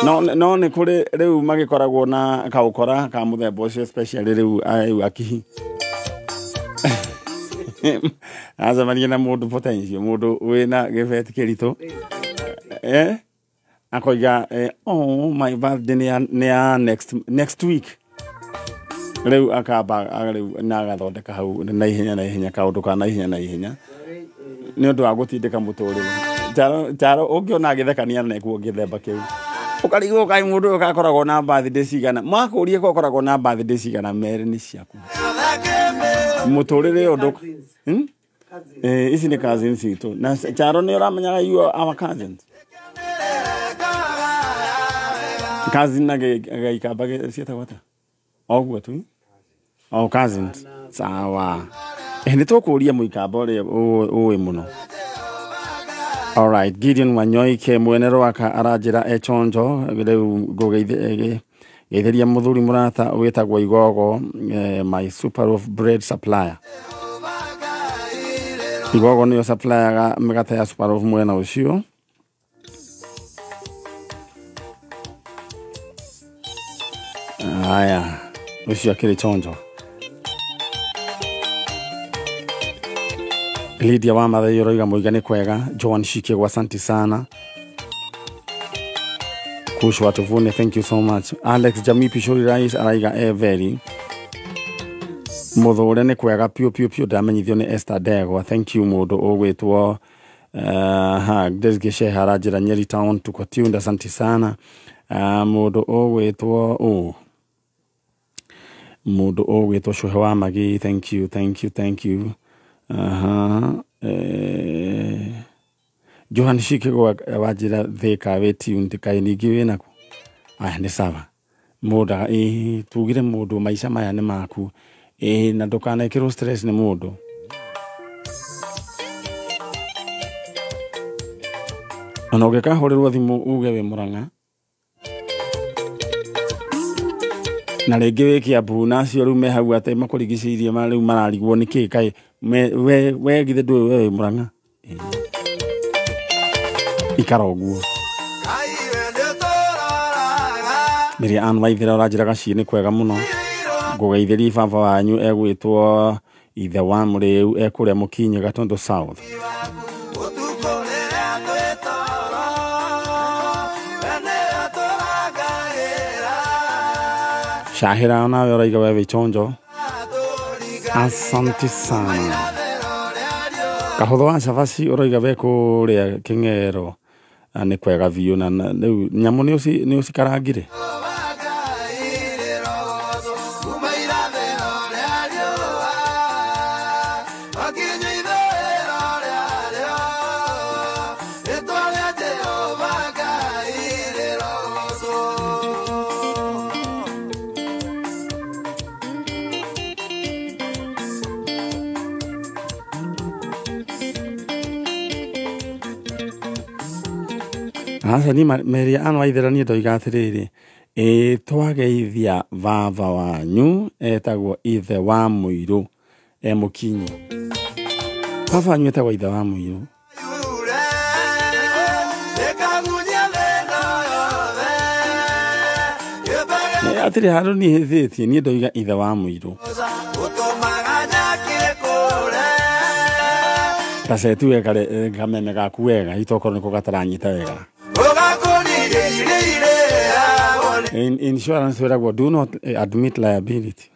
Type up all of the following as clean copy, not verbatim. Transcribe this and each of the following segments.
No nĩ kũrĩ rĩu magĩkoragwo na kaũkora ka mũthemba ũcio, especially rĩu rĩu akihi acemania na mũndũ potential, mũndũ wĩna gĩbeti kĩritũ, akoiga, "Oh, my birthday nĩ ya next week." Rĩu akamba rĩu na agathondeka hau na ihenya na ihenya kaũndũ ka na ihenya na ihenya nĩ ũndũ wa gũtindĩka mũtũrĩre. Charo Charo ũngĩona agĩthekania nekuo gĩthemba kĩu, ũkarigwo kaĩ mũndũ ũyũ gakoragwo na birthday cigana. Makũrie ko ũkoragwo na birthday cigana, merĩ nĩ ciaku mũtũrĩre ũyũ? Hmm? Ici nĩ cousins citũ na Charo nĩ ũramenyaga you are our cousins, cousin na gĩikamba ciĩtagwo atĩa? O ũguo tu, o cousins, sawa. Nĩ tũkũria mũikamba ũrĩa ũĩ mũno. Alright, Gideon Wanyoike mwene rwaka aranjĩra echonjo rĩu ngũgeithĩria mũthuri mũrata wĩtagwo Igogo, my super of bread supplier. Igogo nĩyo suppliaga mĩgate ya super of mwena ũcio. Haya, ũcio akĩrĩ chonjo. Lydia wa Mathai ũroiga mũiga nĩ kwega. Joan Shikegwa, asante sana. Kushwa Tuvune, thank you so much. Alex Jami Pishori Rais araiga very mũthũre nĩ kwega piũ piũ piũ. Ndamenyithio nĩ Esther Ndegwa, thank you. Mũndũ ũgwĩtwo ha Grace Gĩceha aranjĩra Nyeri Town tuko tuned, asante sana. Mũndũ ũgwĩtwo mũndũ ũgwĩtwo Cuhe wa Magi, thank you, thank you, thank you. Aha, Johan Shikigwa wanjĩra Thika wĩ tuned, kaĩ ningĩ wĩnaku? Aya, nĩ sawa. Mũndũ ĩ tugire mũndũ maica maya nĩ maku, ĩ na ndũkanekĩrwo stress nĩ mũndũ. Ona ũngĩkahũrĩrwo thimũ uge wĩ Mũrang'a na rĩngĩ wĩ Kĩambu, na acio rĩu me hau atĩ makũrigicĩirie rĩu mararigwo nĩ kĩ kaĩ we githĩ ndũĩ we wĩ Mũrang'a? Ĩ. Ikara ũguo. Mĩrĩa Ann Waithera ũranjĩra gaciĩ nĩ kwega mũno. Ngũgeithĩria baba wanyu egwĩtwo ithe wa mũrĩu ekũrĩa Mũkinyi Gatundu South. Ũtukũ rĩrĩa twĩ toro, we nĩwe tũrangagĩra. Cahĩra nawe ũraiga we wĩ chonjo, Tũriganĩra asante sana. irathĩro rĩa riũa. Kahũthũ wa cabaci ũraiga we kũrĩa Kĩng'ero. Ah, nĩ kwega biũ na rĩu nyamũ nĩ ũcikarangire. Ngai rĩrogocwo kuma irathĩro rĩa riũa makinya ithũĩro rĩarĩo, rĩtwa rĩa Jehova Ngai rĩrogocwo. Aca niĩ Mary Ann Waithera niĩ ndoiga atĩrĩrĩ, ĩ twageithia baba wanyu etagwo ithe wa mũirũ e Mũkinyi. Baba wanyu etagwo ithe wa mũirũ. Yure ĩkagunyia thĩna yothe. Atirĩ handũ niĩ hĩthĩtie, niĩ ndoiga ithe wa mũirũ. Ũtũmaga njakĩkũre. Ta ceti we kameme gaku wega itokorwo nĩko gataranyita wega. Ũgakũririe irio iria. Insurance wĩragwo do not admit liability.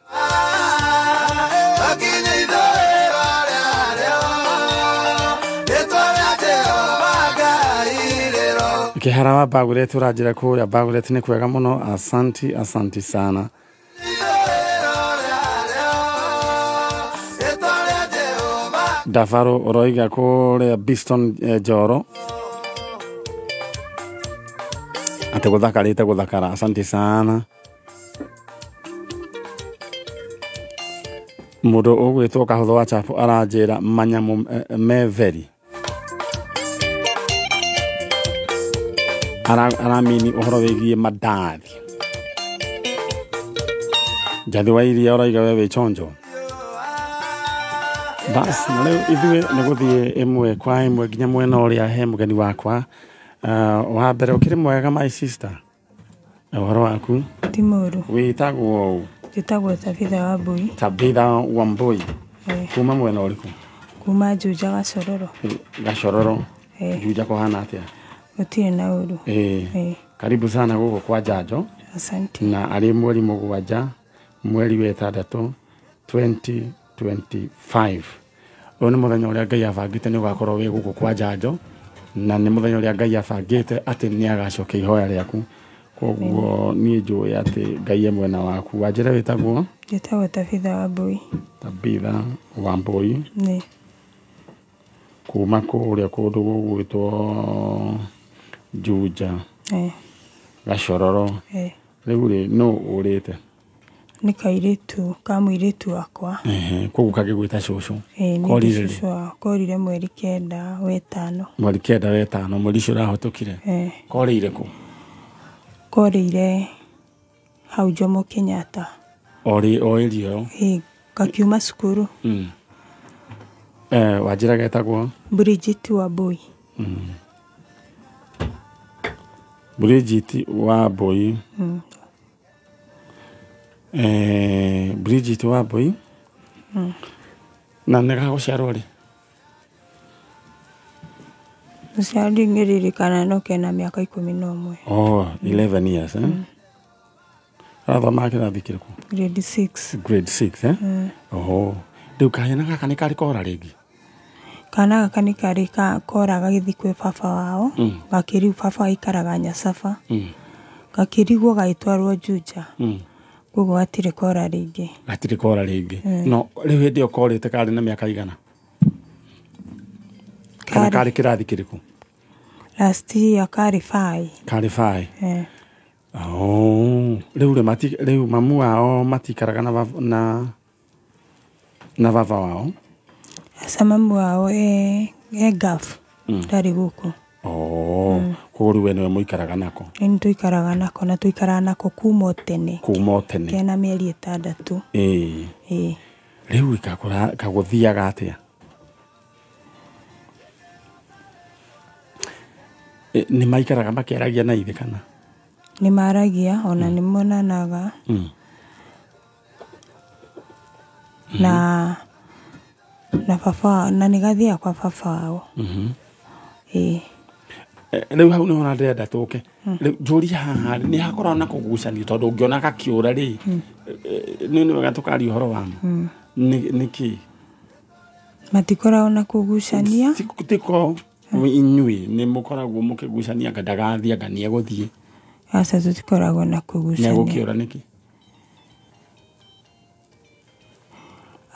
Makinya ithũĩro rĩarĩo, rĩtwa rĩa Jehova Ngai rĩro. Kĩhara wa Bagũret ũranjĩra kũrĩa Bagũret nĩ kwega mũno, asanti, asanti sana. Ithũĩro rĩarĩo, rĩtwa rĩa Jehova. Ndabaro ũroiga kũrĩa Biston, Njoro atĩ gũthakarĩte gũthakara, asante sana. Mũndũ ũgwĩtwo Kahũthũ wa Chapo aranjĩra manyamũ me very aramini ũhoro wĩgiĩ mandathi. Njathi wa iria ũraiga we wĩ chonjo. Bas, na rĩu ithuĩ nĩ gũthiĩ ĩmwe kwa ĩmwe nginya mwena ũrĩa he mũgeni wakwa. Wa mbere, ũkĩrĩ mwega, my sister? Ũhoro waku? Ti mũru. Wĩtagwo ũ? Njĩtagwo Tabitha Wambui. Tabitha Wambui. Kuma mwena ũrĩkũ? Kuma Juja Gacororo. Gacororo. Juja kũhana atĩa? Gũtirĩ na ũru. Karibu sana gũkũ kwa Njanjo. Asante. Na arĩ mweri 7 mweri wa 6 2025. Ũyũ nĩ mũthenya ũrĩa Ngai abangĩte nĩ ũgakorwo wĩ gũkũ kwa Njanjo, na nĩ mũthenya ũrĩa Ngai abangĩte atĩ nĩ agacokia ihoya rĩaku. Koguo niĩ njũĩ atĩ Ngai e mwena waku. Wanjĩra wĩtagwo? Njĩtagwo Tabitha Wambui. Tabitha Wambui. Nĩ. Kuma kũrĩa kũndũ gũgwĩtwo Juja. Gacororo. Rĩu rĩ, nũ ũrĩte? Nĩ kairĩtu ka mũirĩtu wakwa. Koguo kagĩgwĩta cũcũ. Korire rĩ? Korire mweri 9 wa 5. Mweri 9 wa 5, mweri ũcio ũrahĩtũkire. Korĩire kũ? Korĩire hau Jomo Kenyatta. O ĩrio ĩyo? Gakiuma cukuru. Wanjĩra getagwo? Bridget Wambui. Bridget Wambui. Bridget Wambui. Na nĩ gagũciarwo rĩ? Gũciarwo ndingĩririkana no kena mĩaka 11. Oh, 11 years, eh? Arathomaga kĩrathi kĩrĩkũ? Grade 6. Grade 6, eh? Oho. Rĩu kahana gaka nĩ karĩ kora rĩngĩ? Kana gaka nĩ karĩ kora gagĩthiĩ kwĩ baba wao. Gakĩrigwo baba aikaraga Nyacaba. Gakĩrigwo gagĩtwarwo Juja. Koguo gatirĩ kora rĩngĩ. Gatirĩ kora rĩngĩ. No rĩu hĩndĩ ĩyo korĩte karĩ na mĩaka igana? Kana karĩ kĩrathi kĩrĩkũ? Last year karĩ 5. Karĩ 5. Oh, rĩu rĩ rĩu mamu wao matikaraga na na baba wao? Aca mamu wao e Gulf. Ndarĩ gũkũ. Oh, koguo rĩu we nĩwe mũikaraga nako? Nĩ tũikaraga nako na tũikaraga nako kuma o tene. Kuma o tene. Kena mĩeri 6. Rĩu kagũthiaga atĩa? Nĩ maikaraga makĩaragia na ithe kana? Nĩ maragia ona nĩ monanaga. Na baba na nĩ gathiaga kwa baba wao. Rĩu hau nĩho ndĩrenda tũke. Rĩu njũrie haha nĩ hakoragwo na kũgucania tondũ ũngĩona gakĩũra rĩ, nĩ wega tũkaria ũhoro wa ma. Nĩ kĩ? Matikoragwo na kũgucania. Tiko inyuĩ nĩ mũkoragwo mũkĩgucania anga ndagathiĩ anga nĩ egũthiĩ? Aca tũtikoragwo na kũgucania. Nĩ egũkĩũra nĩkĩ?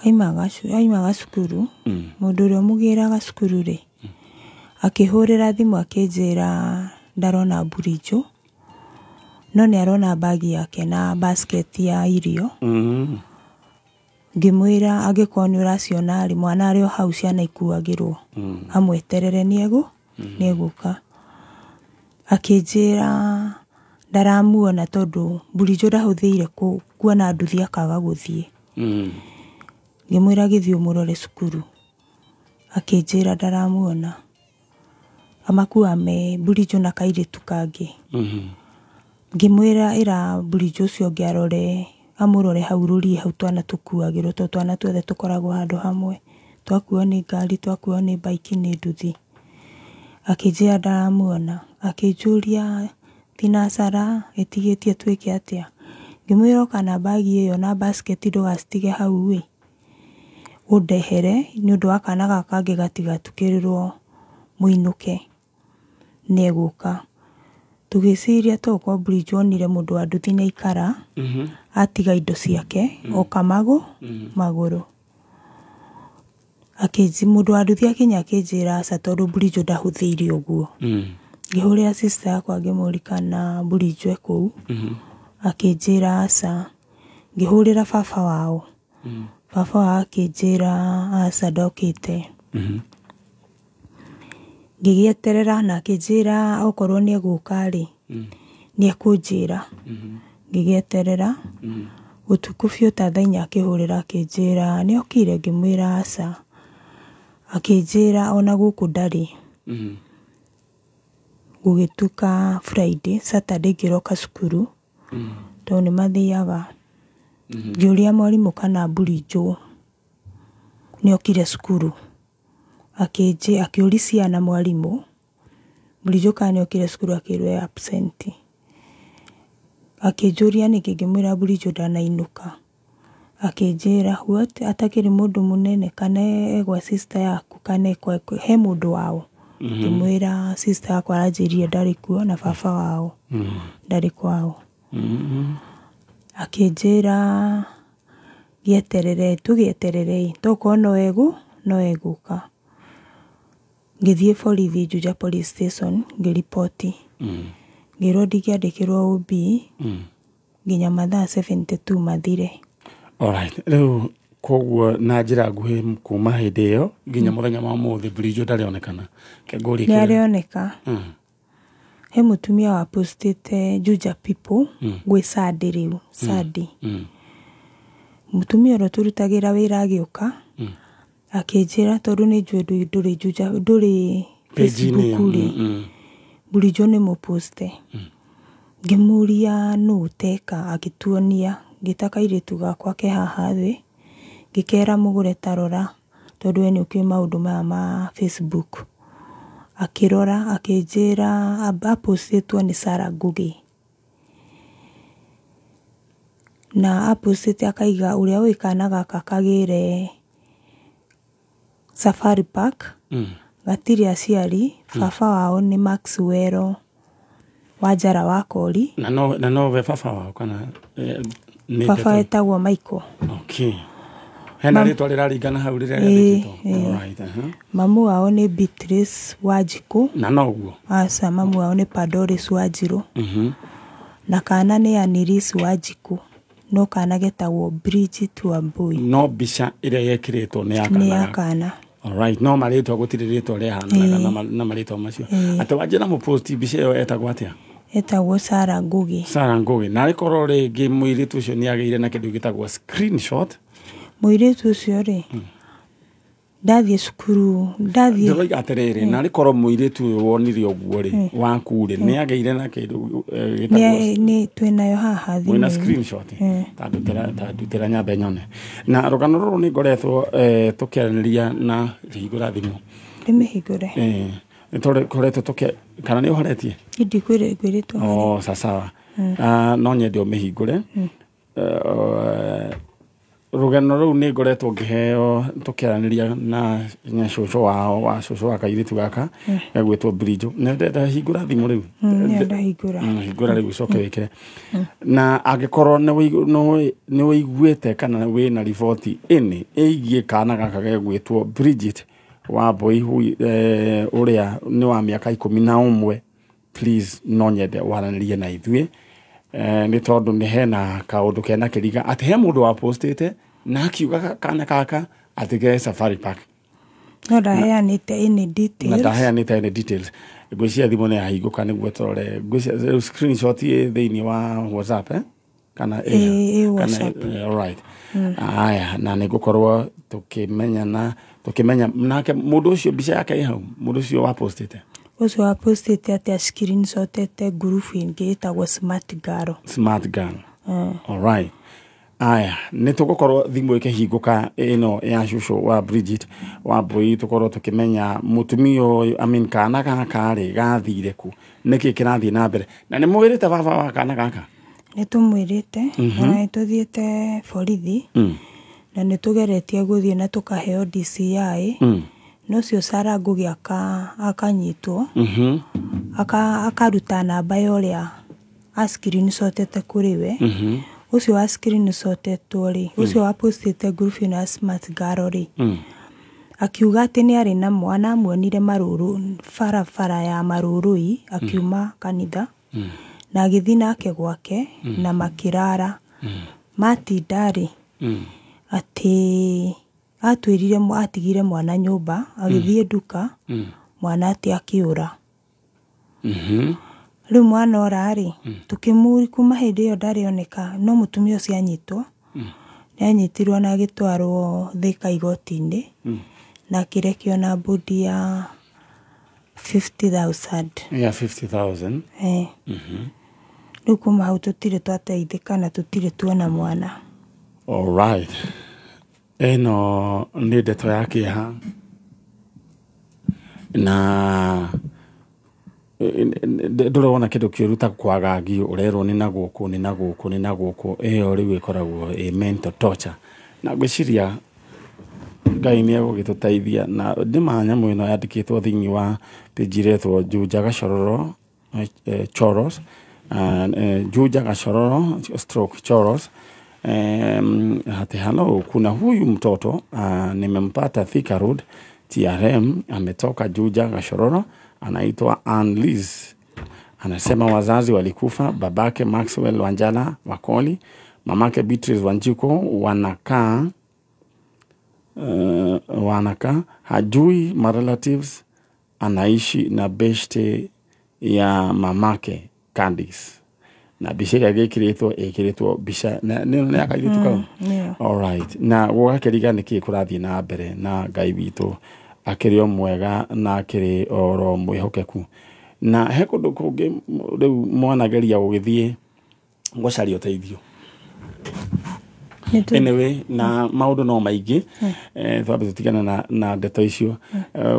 Aimaga cukuru. Mũndũ ũrĩa ũmũgĩraga cukuru rĩ, akĩhũrĩra thimũ akĩnjĩra ndarona Burinjũ, no nĩ arona bagi yake na basket ya irio. Ngĩmwĩra angĩkorwo nĩ ũraciona rĩ, mwana arĩ o hau ciana ikuagĩrwo. Amweterere nĩ egũka. Akĩnjĩra ndaramuona tondũ Burinjũ ndahũthĩire kuona nduthi akaga gũthiĩ. Ngĩmwĩra gĩthiĩ ũmũrore cukuru. Akĩnjĩra ndaramuona. Amakua me Burinjũ na kairĩtu kangĩ. Ngĩmwĩra ĩra Burinjũ ũcio ũngĩ arore amũrore hau rũriĩ hau twana tũkuagĩrwo tondũ twana tuothe tũkoragwo handũ hamwe. Twakuo nĩ ngari, twakuo nĩ baiki, nĩ nduthi. Akĩnjĩra ndaramuona. Akĩnjũria thinacara ĩtigĩtie twĩke atĩa. Ngĩmwĩra oka na bagi ĩyo na basket ndũgacitige hau ĩ, ũndehere nĩ ũndũ wa kana gaka kangĩ gatigatukĩrĩrwo mũinũke nĩ egũka. Tũgĩciria tokorwo Burinjũ onire mũndũ wa nduthi nĩ aikara, atiga indo ciake oka magũrũ. Mũndũ wa nduthi akinya akĩnjĩra aca tondũ Burinjũ ndahũthĩire ũguo. Ngĩhũrĩra sister yakwa ngĩmũũria kana Burinjũ e kũu. Akĩnjĩra aca. Ngĩhũrĩra baba wao. Baba wao akĩnjĩra aca ndokĩte. Ngĩgĩeterera na akĩnjĩra okorwo nĩ egũka rĩ, nĩ ekũnjĩra. Ngĩgĩeterera. Ũtukũ biũ ta thaa 4 akĩhũrĩra akĩnjĩra nĩ okire, ngĩmwĩra aca. Akĩnjĩra ona gũkũ ndarĩ. Gũgĩtuka Friday, Saturday ngĩroka cukuru. Tondũ nĩ mathiaga. Ngĩũria mwarimũ kana Mburinjũ nĩ okire cukuru. Akĩũria ciana mwarimũ, Mburinjũ kana nĩ okire cukuru akĩrwo e absent. Akĩnjũria nĩkĩ, ngĩmwĩra Mburinjũ ndanainũka. Akĩnjĩra what, atakĩrĩ mũndũ mũnene kana e gwa sister yaku kana he mũndũ wao. Ngĩmwĩra sister yakwa aranjĩrire ndarĩ kuo na baba wao ndarĩ kwao. Akĩnjĩra gĩeterere, tũgĩetererei tokorwo no egũka. Ngĩthiĩ borithi Juja Police Station ngĩriboti. Ngĩrwo ndingĩandĩkĩrwo OB nginya mathaa 72 mathire. Alright, rĩu koguo na njĩra nguhĩ kuma hĩndĩ ĩyo nginya mũthenya wa ũmũthĩ Mburinjũ ndarĩonekana. Nĩ arĩoneka. He mũtumia wa postĩte Juja People gwĩ Sunday rĩu, Sunday. Mũtumia ũrĩa tũrutagĩra wĩra agĩũka akĩnjĩra tondũ nĩ njũĩ ndũrĩ Juja, ndũrĩ Facebook rĩ, Mburinjũ nĩ mũposte. Ngĩmũria nũ ũteka, agĩtuonia. Ngĩta kairĩtu gakwa ke haha thĩ, ngĩkera mũgũre ta rora tondũ we nĩ ũkĩũĩ maũndũ maya ma Facebook. Akĩrora akĩnjĩra apostĩtwo nĩ Sarah Ngugi. Na apostĩte akaiga ũrĩa ũĩ kana gaka kagĩre Safari Park, gatirĩ aciari, baba wao nĩ Maxwell Wanjara wa Kori. Na no we baba wao kana nĩ baba etagwo Michael. Okay. Hena rĩtwa rĩraringana hau rĩrĩa rĩandĩkĩtwo. Alright. Mamu wao nĩ Beatrice Wanjikũ. Na noguo. Aca, mamu wao nĩ Padoris Wanjirũ. Na kana nĩ Aniris Wanjikũ. No kana getagwo Bridget Wambui. No mbica ĩrĩa yekĩrĩtwo nĩ ya kana. Nĩ ya kana. Alright, no marĩtwa gũtirĩ rĩtwa rĩahananaga na marĩtwa macio. Atĩ wanjĩra mũposti mbica ĩyo etagwo atĩa? Etagwo Sarah Ngugi. Sarah Ngugi. Na rĩkorwo rĩngĩ mũirĩtu ũcio nĩ agĩire na kĩndũ gĩtagwo screenshot. Mũirĩtu ũcio rĩ, ndathiĩ cukuru, ndathiĩ ndĩroiga atĩrĩrĩ, na rĩkorwo mũirĩtu ũyũ wonire ũguo rĩ, waku rĩ, nĩ agĩire na kĩndũ gĩtagwo nĩ twĩnayo haha thimũ-inĩ. Mwĩna screenshot. Ta ndutĩra nyambe nyone. Na rũgano rũrũ nĩ ngoretwo tũkĩaranĩria na hingũra thimũ. Ndĩmĩhingũre. Nĩ tũkoretwo tũkĩ kana nĩ ũhoretie? Ndikwĩrĩtwo. Oh, sawa. No nyende ũmĩhingũre. Rũgano rũu nĩ ngoretwo ngĩheo tũkĩaranĩria na cũcũ wao wa cũcũ wa kairĩtu gaka gegwĩtwo Mburinjũ. Nĩ ndenda hingũra thimũ rĩu. Nĩ ndahingũra. Hingũra rĩu ũcoke wĩkĩre. Na angĩkorwo nĩ ũiguĩte kana wĩna riboti ĩnĩ ĩgiĩ kana gaka gegwĩtwo Bridget Wambui ũrĩa nĩ wa mĩaka 11, please no nyende waranĩrie na ithuĩ. Nĩ tondũ nĩ hena kaũndũ kena kĩriga atĩ he mũndũ wapostĩte na akiuga kana gaka atĩ ge Safari Park. No ndaheanĩte any details. Na ndaheanĩte any details. Ngwĩciria thimũ nĩ yahingũka nĩguo tũrore. Ngwĩciria rĩu screenshot ĩ thĩinĩ wa WhatsApp, Kana ĩ WhatsApp. Alright. Aya, na nĩ ngũkorwo tũkĩmenya nake mũndũ ũcio mbica yake ĩ hau, mũndũ ũcio wapostĩte. Ũcio wapostĩte atĩ screenshotete group ĩngĩ ĩtagwo Smart Girl. Smart Girl. Alright. Aya, nĩ tũgũkorwo thimũ ĩkĩhingũka ĩno ya cũcũ wa Bridget Wambui, tũkorwo tũkĩmenya mũtumia ũyũ, I mean kana gaka rĩ gathire kũ, nĩkĩ kĩrathiĩ na mbere. Na nĩ mwĩrĩte baba wa kana gaka? Nĩ tũmwĩrĩte, ona nĩ tũthiĩte borithi, na nĩ tũgeretie gũthiĩ na tũkaheo DCI. No ũcio Sarah Ngugi akanyitwo, akaruta namba ya ũrĩa a screenshotete kũrĩ we. Ũcio wa screenshotetwo rĩ, ũcio wa postĩte group ĩno ya Smart Girl rĩ, akiuga atĩ nĩ arĩ na mwana amuonire marũrũ barabara ya Marũrũi akiuma kanitha, na agĩthiĩ nake gwake na makĩrara. Matinda rĩ, atĩ atwĩrire atigire mwana nyũmba agĩthiĩ nduka, mwana atĩ akĩũra. Rĩu mwana ora rĩ, tũkĩmũri kuma hĩndĩ ĩyo ndarĩoneka, no mũtumia ũcio anyitwo. Nĩ anyitirwo na agĩtwarwo Thika igoti-inĩ, na akĩrekio na bũndi ya 50,000. Ya 50,000. Rĩu kuma hau tũtirĩ twateithĩka na tũtirĩ tuona mwana. Alright. Ĩno nĩ ndeto ya kĩeha na ndũrĩ wona kĩndũ kĩũru ta kwagagio ũrerwo nĩ na gũkũ nĩ na gũkũ nĩ na gũkũ, ĩyo rĩu ĩkoragwo ĩ mental torture. Na ngwĩciria Ngai nĩ egũgĩtũteithia na ndĩma nyamũ ĩno yandĩkĩtwo thĩinĩ wa page ĩretwo Juja Gachororo Choros, Juja Gachororo stroke Choros. Hati hello, kuna huyu mtoto nimempata Thika Road TRM, ametoka Juja Gachororo, anaitwa Annelies. Anasema wazazi walikufa, babake Maxwell Wanjala Wakoli, mamake Beatrice Wanjiko, wanakaa hajui ma relatives, anaishi na beshte ya mamake Candice. Na mbica ĩrĩa gĩkĩrĩtwo ĩkĩrĩtwo mbica nĩ ya kairĩtu kau. Alright. Na gũgakĩriga nĩkĩ kũrathiĩ na mbere na Ngai witũ akĩrĩ o mwega na akĩrĩ oro mwĩhokeku. Na he kũndũ kũngĩ rĩu mwanageria gũgĩthiĩ gũcaria ũteithio. Anyway, na maũndũ no maingĩ, twambe tũtigane na ndeto icio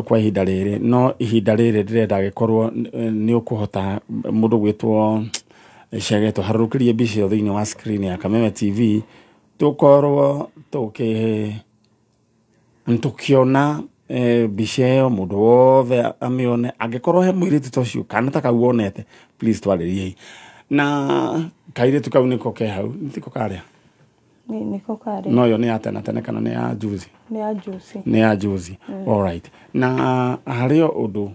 kwa ihinda rĩrĩ, no ihinda rĩrĩ ndĩrenda gĩkorwo nĩ ũkũhota mũndũ gwĩtwo Chege tũharũrũkĩrie mbica ĩyo thĩinĩ wa screen ya Kameme TV, tũkorwo tũkĩona mbica ĩyo mũndũ wothe amĩone. Angĩkorwo he mũirĩtu ta ũcio kana ta kau wonete, please twarĩriei. Na kairĩtu kau nĩko ke hau, nĩtiko karĩa? Nĩko karĩa. No yo nĩ ya tene tene kana nĩ ya juzi? Nĩ ya juzi. Nĩ ya juzi. Alright. Na harĩ o ũndũ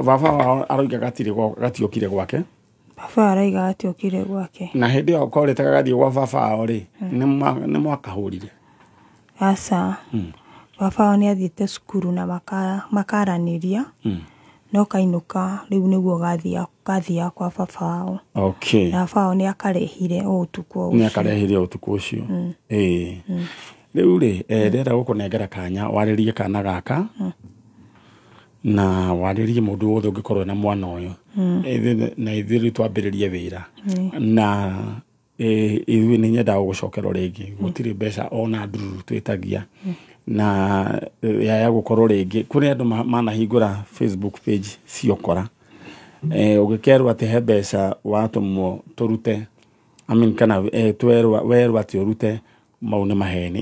baba wao aroiga gatiokire gwake. Baba araiga gatiokire gwake. Na hĩndĩ ĩyo korĩte gagathiĩ gwa baba wao rĩ, nĩ mwakahũrire? Aca. Baba wao nĩ athiĩte cukuru na makaranĩria, no kainũka rĩu nĩguo gathiaga kwa baba wao. Okay. Na baba wao nĩ akarehire o ũtukũ ũcio. Nĩ akarehire o ũtukũ ũcio. Ĩĩ. Rĩu rĩ, ndĩrenda gũkũnengera kanya warĩrie kana gaka na warĩrie mũndũ wothe ũngĩkorwo na mwana ũyũ. Na ithuĩ rĩu twambĩrĩrie wĩra. Na ithuĩ nĩ nyendaga gũgũcokerwo rĩngĩ. Gũtirĩ mbeca ona ndururu twĩtagia. Na yaya gũkorwo rĩngĩ kũrĩ andũ manahingũra Facebook page ciokora. Ũgĩkerwo atĩ he mbeca watũmwo tũrute, I mean kana werwo atĩ ũrute, mau nĩ maheni.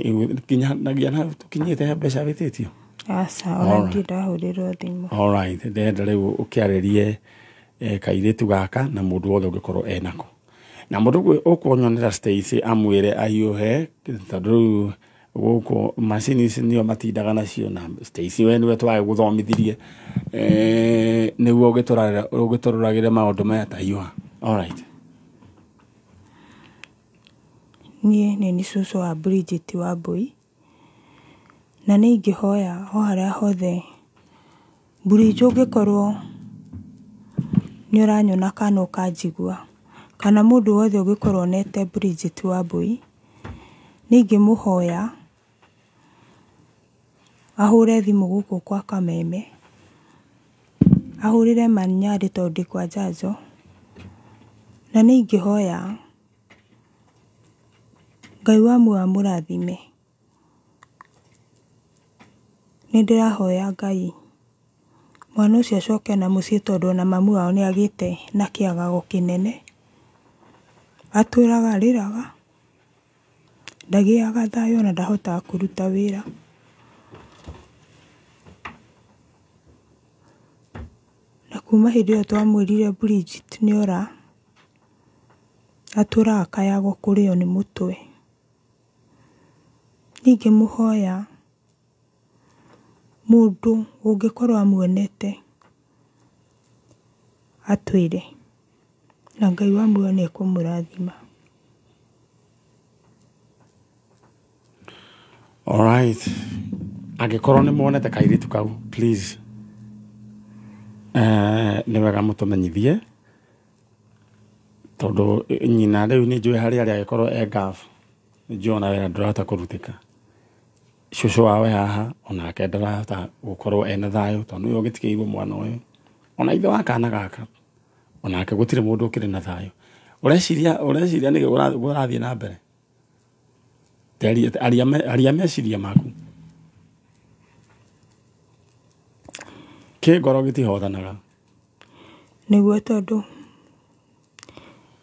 Nginya tũkinyĩte he mbeca wĩtĩtio? Aca, ona ndirĩ ndahũrĩrwo thimũ. Alright, ndĩrenda rĩu ũkĩarĩrie kairĩtu gaka na mũndũ wothe ũngĩkorwo enako. Na mũndũ ũkuonyonera Stacy amwĩre ahiũhe, tondũ rĩu gũkũ macini ici nĩo matindaga nacio, na Stacy we nĩwe twagũthomithirie, nĩguo ũgĩtũroragĩre maũndũ maya ta hiũha. Alright. Niĩ nĩ cũcũ wa Bridget Wambui, na nĩ ingĩhoya o harĩa hothe Bridget ũngĩkorwo nĩ ũranyona kana ũkanjigua, kana mũndũ wothe ũngĩkorwo onete Bridget Wambui, nĩ ingĩmũhoya ahũre thimũ gũkũ kwa Kameme, ahũrĩre Manyarĩ tondũ ndĩ kwa Njanjo, na nĩ ingĩhoya Ngai wa muoyo amũrathime. Nĩ ndĩrahoya Ngai mwana ũcio acoke na mũciĩ, tondũ ona mamu wao nĩ agĩte na kĩagago kĩnene. Atũraga arĩraga, ndagĩaga thayũ ona ndahotaga kũruta wĩra. Na kuma hĩndĩ ĩyo twamwĩrire Bridget nĩ ora, atũraga akayagwo kũrĩo nĩ mũtwe. Ningĩmũhoya mũndũ ũngĩkorwo amuonete atwĩre, na Ngai wa muoyo nĩ ekũmũrathima. Alright. Angĩkorwo nĩ muonete kairĩtu kau, please nĩ wega mũtũmenyithie, tondũ nyina rĩu nĩ njũĩ harĩa arĩ angĩkorwo e Gulf, nĩ njũĩ ona wĩra ndũrahota kũrutĩka. Cũcũ wao e haha onake ndarahota gũkorwo ena thayũ, tondũ nĩwe ũgĩtigĩirwo mwana ũyũ. Ona ithe wa kana gaka onake gũtirĩ mũndũ ũkĩrĩ na thayũ. Ũreciria nĩkĩ kũrathiĩ na mbere? Aria meciria maku. Kĩ ngoro gĩtihotanaga. Nĩguo tondũ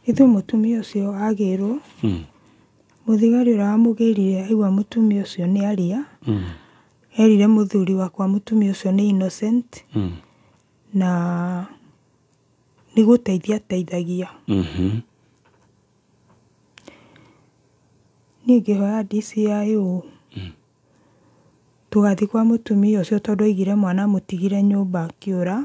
ithuĩ mũtumia ũcio agĩrwo mũthigari ũrĩa wamũgĩrire aigua mũtumia ũcio nĩ aria erire mũthuri wakwa mũtumia ũcio nĩ innocent na nĩ gũteithia ateithagia. Niĩ ngĩhoya DCI ũũ tũgathiĩ kwa mũtumia ũcio tondũ aigire mwana amũtigire nyũmba akĩũra.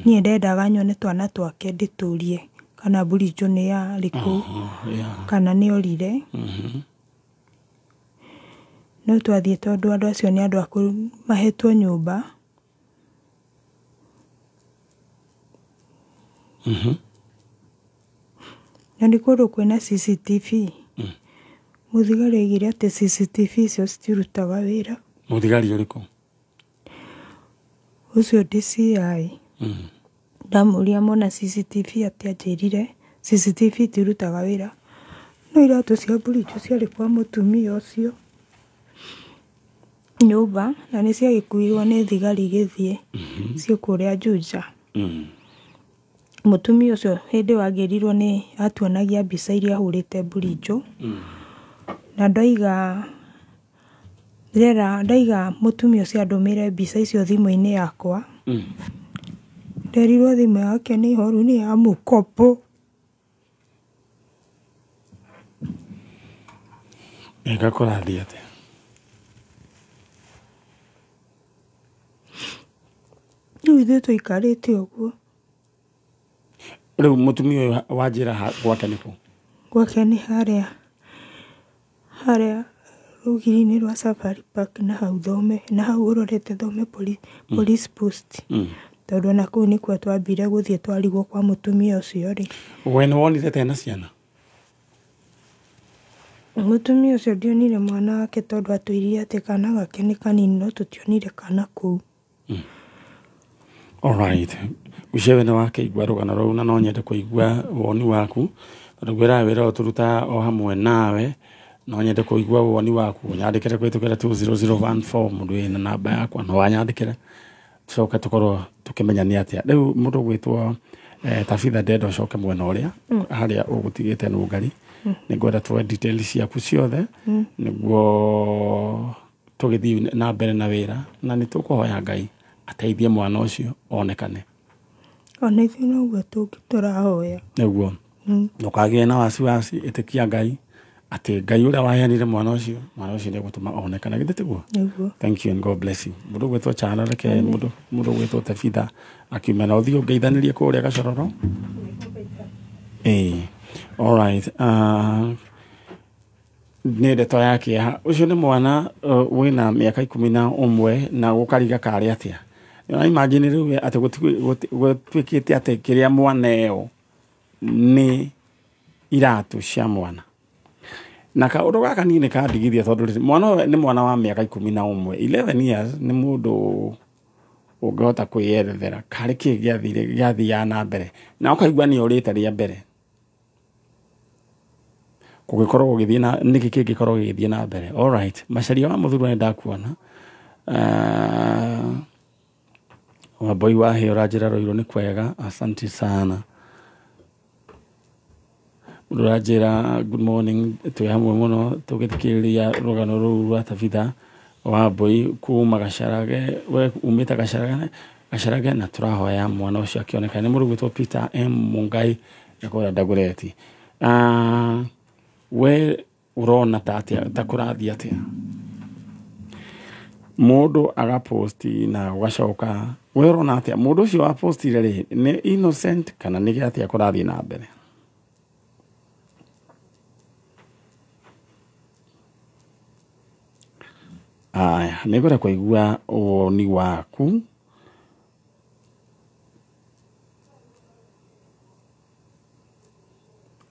Niĩ ndendaga nyone twana twake ndĩtũrie kana Burinjũ nĩ yarĩ kũu kana nĩ orire. No twathiĩ tondũ andũ acio nĩ andũ akũrũ mahetwo nyũmba. Na nĩ kũndũ kwĩna CCTV. Mũthigari aigire atĩ CCTV icio citirutaga wĩra. Mũthigari ũrĩkũ? Ũcio DCI. Ndamũria mona CCTV atĩ anjĩrire CCTV itirutaga wĩra. No iratũ cia Burinjũ ciarĩ kwa mũtumia ũcio nyũmba na nĩ ciagĩkuirwo nĩ thigari igĩthiĩ ciĩ kũrĩa Juja. Mũtumia ũcio hĩndĩ ĩyo agĩrirwo nĩ atuonagia mbica iria ahũrĩte Burinjũ na ndoiga ndaiga mũtumia ũcio andũmĩre mbica icio thimũ-inĩ yakwa. Nderirwo thimũ yake nĩ horu nĩ ya mũkopo. Eka kũrathiĩ atĩa? Rĩu ithuĩ tũikarĩte ũguo. Rĩu mũtumia ũyũ wanjĩra gwake nĩ kũ? Gwake nĩ harĩa rũgiri-inĩ rwa Safari Park na hau Thome, na hau ũrorete Thome police post. Tondũ ona kũu nĩkuo twambire gũthiĩ twarigwo kwa mũtumia ũcio rĩ. We nĩ wonire ta ena ciana? Mũtumia ũcio ndionire mwana wake tondũ atwĩrire atĩ kana gake nĩ kanini no tũtionire kana kũu. Alright. Ngwĩciria we nĩ wakĩigua rũgano rũu na no nyende kũigua woni waku tondũ ngwĩraga wĩra ũyũ tũrutaga o hamwe nawe no nyende kũigua woni waku ũnyandĩkĩre kũhĩtũkĩra 20014 mũndũ wĩna namba yakwa no anyandĩkĩre tũcoke tũkorwo tũkĩmenya nĩ atĩa. Rĩu mũndũ ũgwĩtwo Tabitha ndenda ũcoke mwena ũrĩa harĩa ũgũtigĩte nũngari nĩ ngwenda tuoe details ciaku ciothe nĩguo tũgĩthiĩ na mbere na wĩra na nĩ tũkũhoya Ngai ateithie mwana ũcio onekane. Ona ithuĩ noguo tũrahoya. Nĩguo. Ndũkagĩe na wasiwasi, ĩtĩkia Ngai atĩ Ngai ũrĩa waheanire mwana ũcio nĩ egũtũma onekane. Githĩ tiguo? Nĩguo. Thank you and God bless you. Mũndũ ũgwĩtwo Chana reke mũndũ ũgwĩtwo Tabitha akiuma na ũthiĩ ũngeithanĩrie kũrĩa Gacororo. Ĩĩ. All right. Nĩ ndeto ya kĩeha. Ũcio nĩ mwana wĩna mĩaka 11 na gũkariga karĩ atĩa. Na imagine rĩu atĩ gũtuĩkĩte atĩ kĩrĩa mwana ĩyo nĩ iratũ cia mwana. Na kaũndũ gaka niĩ nĩ kandigithia tondũ mwana ũyũ nĩ mwana wa mĩaka 11. 11 years nĩ mũndũ ũngĩhota kwĩyerethera karĩ kĩ gĩathiaga na mbere. Na ũkaigua nĩ orĩte rĩa mbere. Kũgĩkorwo gũgĩthiĩ na nĩkĩ kĩngĩkorwo gĩgĩthiĩ na mbere. All right. Macaria wa mũthuri nĩ ndakuona. Wambui wa hĩ ũranjĩra Rũirũ nĩ kwega. Asante sana. Mũndũ ũranjĩra good morning twĩ hamwe mũno tũgĩthikĩrĩria rũgano rũu rwa Tabitha Wambui kuma Gacarage, we umĩte Gacarage na tũrahoya mwana ũcio akĩoneka. Nĩ mũndũ ũgwĩtwo Peter M Mungai na kũrĩa Dagoretti. We ũrona ta atĩa ta kũrathiĩ atĩa? Mũndũ agaposti na ũgacoka we ũrona atĩa mũndũ ũcio wapostire rĩ nĩ innocent kana nĩ atĩa kũrathiĩ na mbere? Aya, nĩ ngwenda kũigua woni waku.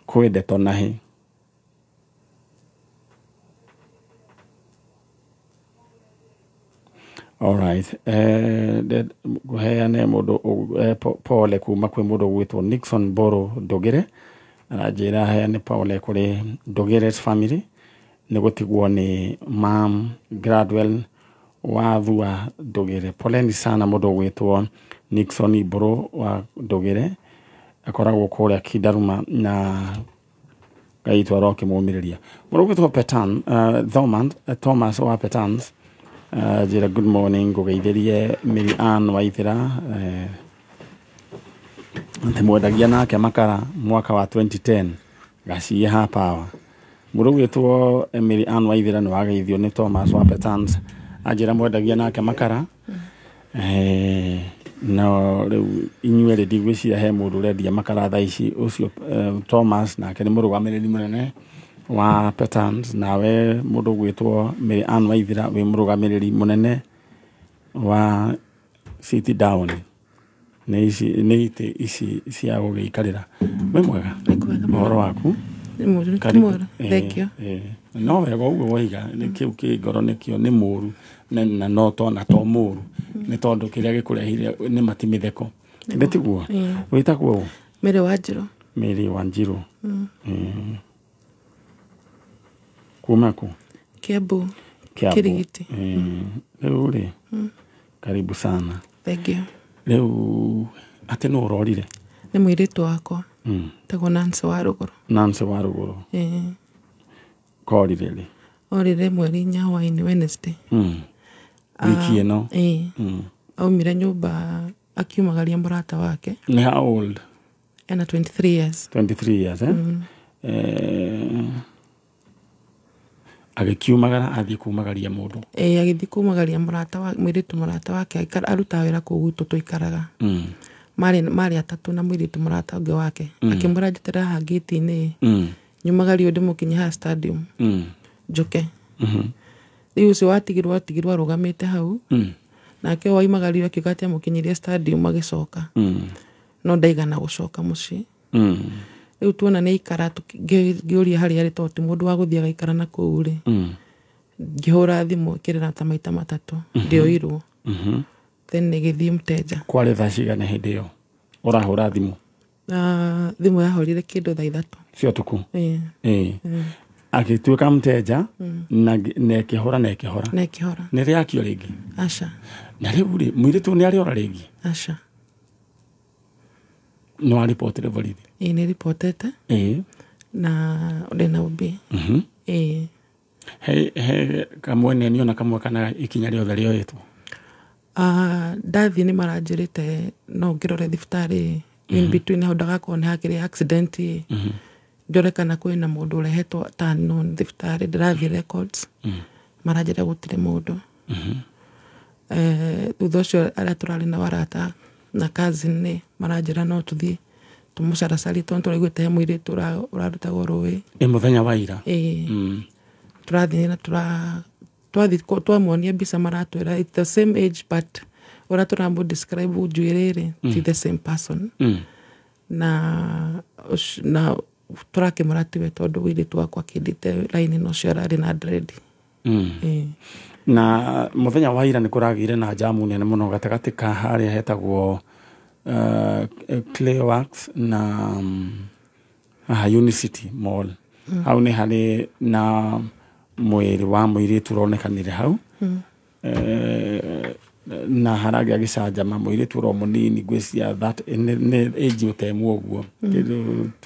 Kwĩ ndeto na hĩ. All right. Ngũheane mũndũ pole kuma kwĩ mũndũ ũgwĩtwo Nixon Mboro Ndũgĩre. Aranjĩra heane pole kũrĩ Ndũgĩres family nĩ gũtigwo nĩ mam Gradwell wa Thua Ndũgĩre. Poleni sana mũndũ ũgwĩtwo Nixon Mbũrũ wa Ndũgĩre, akoragwo kũrĩa Kindaruma na Ngai witũ arokĩmũmĩrĩria. Mũndũ ũgwĩtwo Petan Thomas wa Petans njĩra good morning, ngũgeithĩrie Mary Ann Waithĩra, ndĩmwendagia nake makara mwaka wa 2010 gacie ha power. Mũndũ ũgwĩtwo Mary Ann Waithĩra nĩ wageithio nĩ Thomas wa Petans, anjĩra mwendagia nake makara. No rĩu inyuerĩ ndigwĩciria he mũndũ ũrendia makara thaa ici. Ũcio Thomas nake nĩ mũrũgamĩrĩri mũnene wa Petans, nawe mũndũ ũgwĩtwo Mary Ann Waithĩra wĩ mũrũgamĩrĩri mũnene wa City Down. Nĩ ici nĩ itĩ ici cia gũgĩikarĩra. Wĩ mwega? Ũhoro waku? Nĩ thank you. No wega ũguo woiga, nĩ kĩu kĩ ngoro nĩkĩo nĩ mũru na no to na to mũru nĩ tondũ kĩrĩa gĩkũrehire nĩ mati mĩtheko. Nĩ tiguo? Wĩtagwo ũ? Mary Wanjirũ. Mary Wanjirũ. Kuma kũ? Kiambu. Kirigiti. Rĩu rĩ, karibu sana. Thank you. Rĩu atĩ nũ ũrorire? Nĩ mũirĩtu wakwa. Tagwo Nancy wa Rũgũrũ. Nancy wa Rũgũrũ. Korire rĩ? Orire mweri 4 hwaĩ-inĩ, Wednesday. Wiki ĩno? Aumire nyũmba akiumagaria mũrata wake. Nĩ how old? Ena 23 years. 23 years, eh? Agĩkiumagara athiĩ kumagaria mũndũ. Agĩthiĩ kumagaria mũrata wa mũirĩtu mũrata wake, arutaga wĩra kũu gwitũ tũikaraga. Marĩ atatũ na mũirĩtu mũrata ũngĩ wake. Akĩmwĩra njeterera haha gate-inĩ. Nyumagarie ndĩmũkinyie haha stadium. Njoke. Rĩu ũcio watigirwo arũgamĩte hau. Nake waimagario akiuga atĩ amũkinyirie stadium agĩcoka. No ndaigana gũcoka mũciĩ. Rĩu tuona nĩ aikara, ngĩũria harĩa arĩ tondũ ti mũndũ wa gũthiĩ agaikara na kũu rĩ. Ngĩhũra thimũ ĩkĩrĩra ta maita matatũ, ndĩoirwo. Then ĩgĩthiĩ mteja. Kwarĩ thaa cigana hĩndĩ ĩyo ũrahũra thimũ? Thimũ yahũrire kĩndũ thaa 3 cia ũtukũ. Agĩtuĩka mteja na ĩkĩhora na ĩkĩhora. Na ĩkĩhora. Nĩ rĩakio rĩngĩ? Aca. Na rĩu rĩ, mũirĩtu nĩ arĩora rĩngĩ? Aca. No aripotire borithi? Ĩĩ, nĩ ripotete. Na ndĩna ũmbi. He kamwene niona kamwe kana ikinya rĩothe rĩoetwo? Ndathiĩ nĩ maranjĩrĩte no ngĩrore thibitarĩ in between hau ndagakorwo nĩ hakĩrĩ accident. Njore kana kwĩna mũndũ ũrehetwo ta unknown thibitarĩ, ndĩrathiĩ records. Maranjĩra gũtirĩ mũndũ. Thutha ũcio arĩa tũrarĩ nao arata na cousin nĩ maranjĩra no tũthiĩ tũmũcaracarie tondũ tũraiguĩte he mũirĩtu ũrarutagwo rũĩ. Ĩ mũthenya wa ira? Tũrathiĩ na twathiĩ twamuonia mbica maratwĩra it's the same age but ũrĩa tũramũ describe njuĩrĩ rĩ ti the same person. Na tũrakĩmwĩra tiwe tondũ mũirĩtu wakwa akĩndĩte raini na ũcio ararĩ na dread. Na mũthenya wa ira nĩ kũragĩire na jamu nene mũno gatagatĩ ka harĩa hetagwo Clayworks na Unicity Mall. Hau nĩ harĩ na mwĩrĩ wa mũirĩtu ũronekanire hau. Na haragĩa gĩcanjama mũirĩtu oro mũnini ngwĩciria that nĩ age ũtemu ũguo,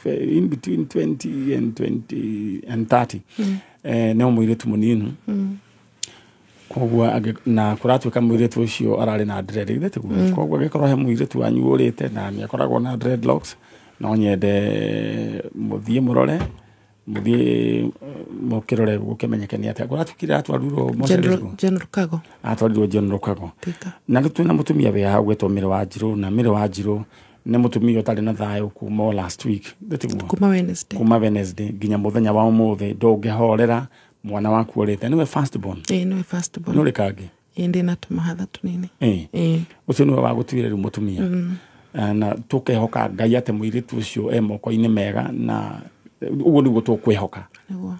in between 20 and 20 and 30. Nĩ mũirĩtu mũnini. Koguo na kũratuĩka mũirĩtu ũcio ararĩ na dread, githĩ tiguo? Koguo angĩkorwo he mũirĩtu wanyu ũrĩte na nĩ akoragwo na dreadlocks, no nyende mũthiĩ mũrore, mũthiĩ mũkĩrore gũkĩmenyeke nĩ atĩa. Kũratuĩkire atwarirwo General Kago. Atwarirwo General Kago. Na rĩu twĩna mũtumia wĩ haha ũgwĩtwo Mary Wanjirũ, na Mary Wanjirũ nĩ mũtumia ũtarĩ na thayũ kuma last week, githĩ tiguo? Kuma Wednesday. Kuma Wednesday nginya mũthenya wa ũmũthĩ ndũngĩhorera mwana waku ũrĩte. Nĩwe first born? Nĩwe first born. Nĩ ũrĩ kangĩ? Ndĩ na tũmahatha tũnini. Ũcio nĩwe wagũtuire rĩu mũtumia. Na tũkehoka Ngai atĩ mũirĩtu ũcio e moko-inĩ mega na ũguo nĩguo tũkwĩhoka.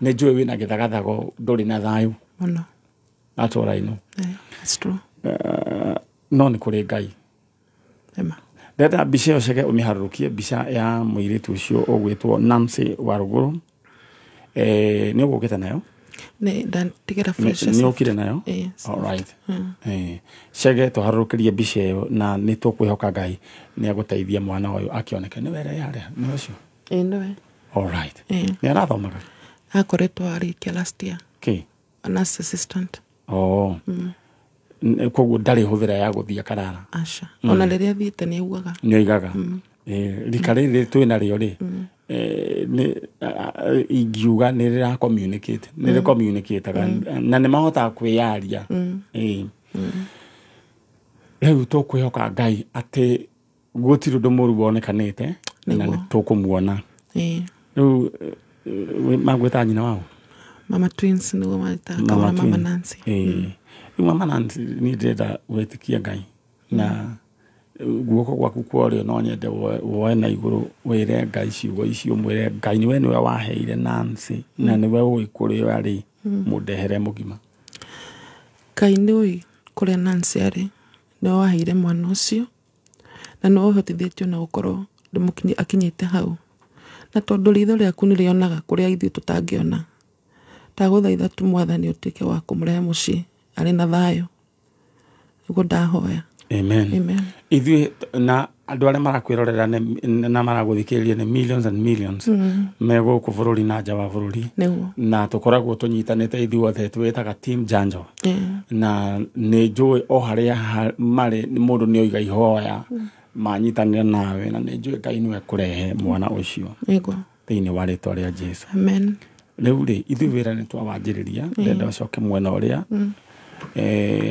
Nĩ njũĩ wĩna gĩthagathago ndũrĩ na thayũ. Mũno. That's all I know. That's true. No nĩ kũrĩ Ngai. Ema. Ndenda mbica ĩyo Chege ũmĩharũrũkie, mbica ya mũirĩtu ũcio ũgwĩtwo Nancy Warũgũrũ. Nĩ ũgũkĩte nayo? Nĩ ndatigĩra fresh. Nĩ ũkire nayo? Yes. All right. Chege tũharũrũkĩrie mbica ĩyo na nĩ tũkwĩhoka Ngai nĩ agũteithia mwana ũyũ akĩoneke. Nĩ were yarĩa nĩ ũcio? Ĩĩ nĩwe. All right. Ĩĩ. Nĩ arathomaga? Akoretwo arĩkia last year. Kĩ? A nurse assistant. Oh. Koguo ndarĩ hũthĩra ya gũthiĩ karara. Aca. Ona rĩrĩa athiĩte nĩ augaga. Nĩ oigaga. Rika rĩrĩ twĩ narĩo rĩ, ingiuga nĩ rĩra communicate, nĩ rĩ communicate-aga na nĩ mahotaga kwĩyaria. Rĩu tũkwĩhoka Ngai atĩ gũtirĩ ũndũ mũru wonekanĩte na nĩ tũkũmuona. Rĩu magwĩta nyina wao? Mama Twins nĩguo marĩtaga, Mama Nancy. Rĩu Mama Nancy niĩ ndĩrenda gwĩtĩkia Ngai na guoko gwaku kwa ũrĩo no nyende woe na igũrũ wĩre Ngai ciugo icio, mwĩre Ngai nĩwe nĩwe waheire Nancy na nĩwe ũĩ kũrĩa arĩ, mũndehere mũgima. Ngai nĩ ũĩ kũrĩa Nancy arĩ, nĩwe waheire mwana ũcio na nĩwe ũhotithĩtie ona gũkorwo akinyĩte hau, na tondũ ritho rĩaku nĩ rĩonaga kũrĩa ithuĩ tũtangĩona, ndagũthaitha tu Mwathani ũtuĩke wa kũmũrehe mũciĩ arĩ na thayũ, nĩguo ndahoya. Amen. Amen. Ithuĩ na andũ arĩa marakwĩrorera na maragũthikĩrĩria nĩ millions and millions me gũkũ bũrũri na nja wa bũrũri, na tũkoragwo tũnyitanĩte ithuothe twĩtaga team Janjo. Na nĩ njũĩ o harĩa marĩ mũndũ nĩ oiga ihoya manyitanĩra nawe, na nĩ njũĩ Ngai nĩwe kũrehe mwana ũcio thĩinĩ wa rĩtwa rĩa Jesu. Amen. Rĩu rĩ, ithuĩ wĩra nĩ twawanjĩrĩria, ndĩrenda ũcoke mwena ũrĩa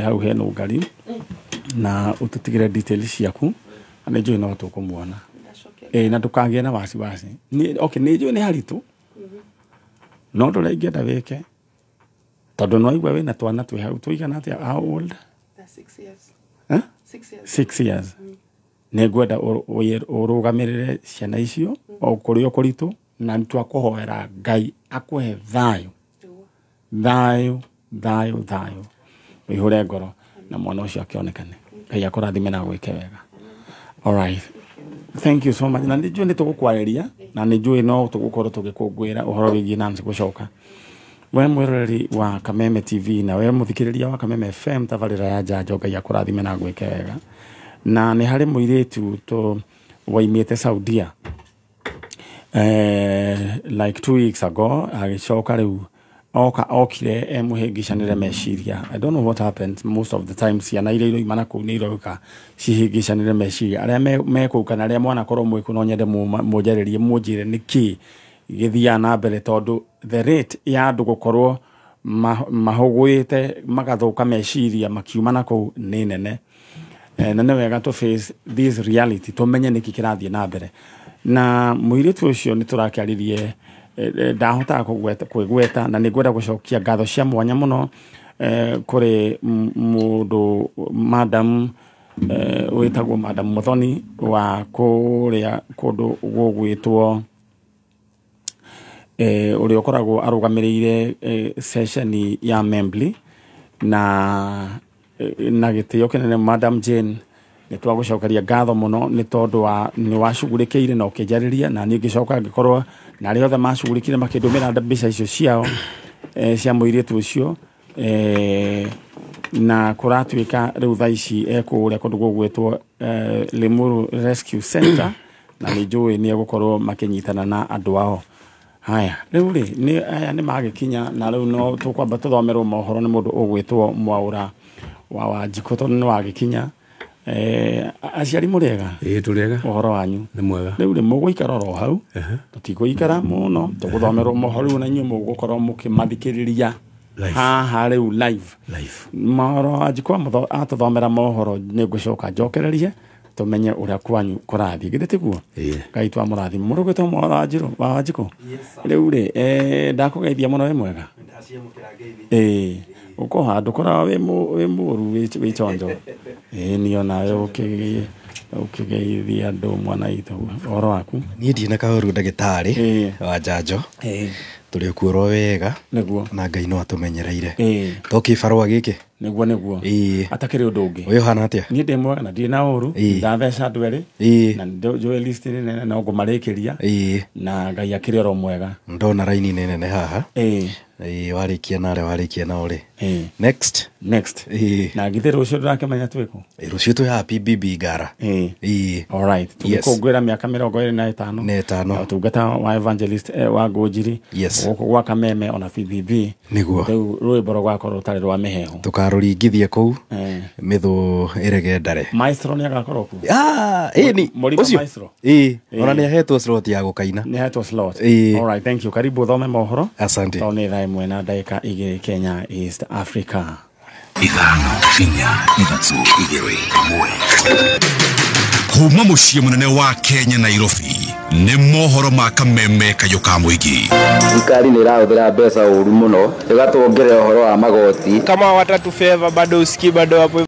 hau hena ũngari na ũtũtigĩre details ciaku, na nĩ njũĩ no tũkũmuona. Na ndũkagĩe na wasiwasi. Okay, nĩ njũĩ nĩ haritũ, no ũndũ ũrĩa ingĩenda wĩke, tondũ no aigua wĩna twana twĩ hau tũigana atĩa? How old? 6 years. 6 years. 6 years. Nĩ ngwenda ũrũgamĩrĩre ciana icio o kũrĩa kũritũ, na nĩ twakũhoera Ngai akũhe thayũ, thayũ, thayũ, thayũ, ũihũre ngoro na mwana ũcio akĩonekane. Ngai akũrathime na agwĩke wega. All right. Thank you so much. Na nĩ njũĩ nĩ tũgũkwarĩria, na nĩ njũĩ no tũgũkorwo tũgĩkũngũĩra ũhoro wĩgiĩ Nancy gũcoka. We mwĩroreri wa Kameme TV na we mũthikĩrĩria wa Kameme FM, tabarĩra ya Njanjo, Ngai akũrathime na agwĩke wega. Na nĩ harĩ mũirĩtu waimĩte Saudia like 2 weeks ago, agĩcoka rĩu okire emũhĩngĩcanĩre meciria. I don't know what happens most of the time, ciana iria iroima na kũu nĩ iroka cihĩngĩcanĩre meciria. Arĩa me kũu kana arĩa mwanakorwo mwĩ kũu, no nyende mũnjarĩrie mũnjĩre nĩkĩ gĩthiaga na mbere, tondũ the rate ya andũ gũkorwo mahũgũĩte magathũka meciria makiuma na kũu nĩ nene. Na nĩ wega to face this reality, tũmenye nĩkĩ kĩrathiĩ na mbere. Na mũirĩtu ũcio nĩ tũrakĩaririe, ndahotaga kwĩgweta, na nĩ ngwenda gũcokia ngatho cia mwanya mũno kũrĩ mũndũ madam wĩtagwo Madam Muthoni wa kũrĩa kũndũ gũgwĩtwo ũrĩa ũkoragwo arũgamĩrĩire session ya Membly, na gĩtĩo kĩnene Madam Jane, nĩ twagũcokeria ngatho mũno nĩ tondũ wa nĩ wacugurĩkĩire na ũkĩnjarĩria, na niĩ ngĩcoka ngĩkorwo na arĩa othe macugurĩkire makĩndũmĩra mbica icio ciao cia mũirĩtu ũcio, na kũratuĩka rĩu thaa ici ekũrĩa kũndũ gũgwĩtwo Limuru Rescue Center, na nĩ njũĩ nĩ egũkorwo makĩnyitana na andũ ao. Haya, rĩu rĩ, nĩ aya nĩ magĩkinya, na rĩu no tũkwamba tũthomerwo mohoro nĩ mũndũ ũgwĩtwo Mwaũra wa Wanjikũ, tondũ nĩ wagĩkinya. Aciari mũrĩega? Ĩĩ tũrĩega. Ũhoro wanyu? Nĩ mwega. Rĩu rĩ, mũgũikara oro hau, tũtigũikara mũno, tũgũthomerwo mohoro rĩu na inyuĩ mũgũkorwo mũkĩmathikĩrĩria haha rĩu live. Mohoro Wanjikũ atũthomera mohoro nĩ ngũcoka njokererie tũmenye ũrĩa kwanyu kũrathiĩ, githĩ tiguo? Ngai twamũrathime. Mũrũgĩtwo Mohoro wa Wanjikũ? Rĩu rĩ, ndakũgeithia mũno, wĩ mwega? Ĩĩ, ũko handũ koragwo wĩ mũru wĩ chonjo. Ĩĩ niĩ onawe ũkĩgeithia andũ mwana witũ. Ũhoro waku? Niĩ ndirĩ na kaũru ndagĩtarĩ wa Njanjo. Tũrĩ okuo oro wega nĩguo, na Ngai no atũmenyereire. To kĩbarũa gĩkĩ? Nĩguo nĩguo. Ĩĩ. Atakĩrĩ ũndũ ũngĩ. Ũyũ hana atĩa? Niĩ ndĩ mwega na ndirĩ na ũru. Ĩĩ. Ndatheca andũ erĩ. Ĩĩ. Na njũĩ list nĩ nene no ngũmarĩkĩria. Ĩĩ. Na Ngai akĩrĩ oro mwega. Ndona raini nĩ nene haha. Ĩĩ. Ĩĩ, warĩkia narĩa warĩkia nao rĩ. Ĩĩ. Next. Next. Ĩĩ. Na githĩ rũciũ ndũrakĩmenya twĩkũ? Ĩĩ, rũciũ twĩ haha PBB Ngara. Ĩĩ. Ĩĩ. Alright. Yes. Tũgĩkũngũĩra mĩaka 25. Na ĩtano. Na ũtungata wa evangelist wa Ngũnjiri. Yes. Gũkũ gwa Kameme ona PBB. Nĩguo. Rĩu rwĩmbo rũgakorwo rũtarĩ rwa mĩhehu. Tũkarũringithie kũu. Ĩĩ. Mĩthũ ĩrege ndare. Maestro nĩ agakorwo kuo. Ah, ĩni. Mũrima Ũcio. Maestro. Ĩĩ. Ĩĩ. Ona nĩ ahetwo slot ya gũkaina. Nĩ ahetwo slot. Ĩĩ. Alright, thank you. Karibu ũthome mohoro. Asante. Tondũ nĩ thaa 1:02 Kenya East Africa. 5 4 3 2 1. Kuma mũciĩ mũnene wa Kenya Nairobi nĩ mohoro ma Kameme kayũ ka mũingĩ. Thirikari nĩ ĩrahũthĩra mbeca ũru mũno ĩgatuongerera ũhoro wa magoti. Kama watatu favor bado usikii bado hapo.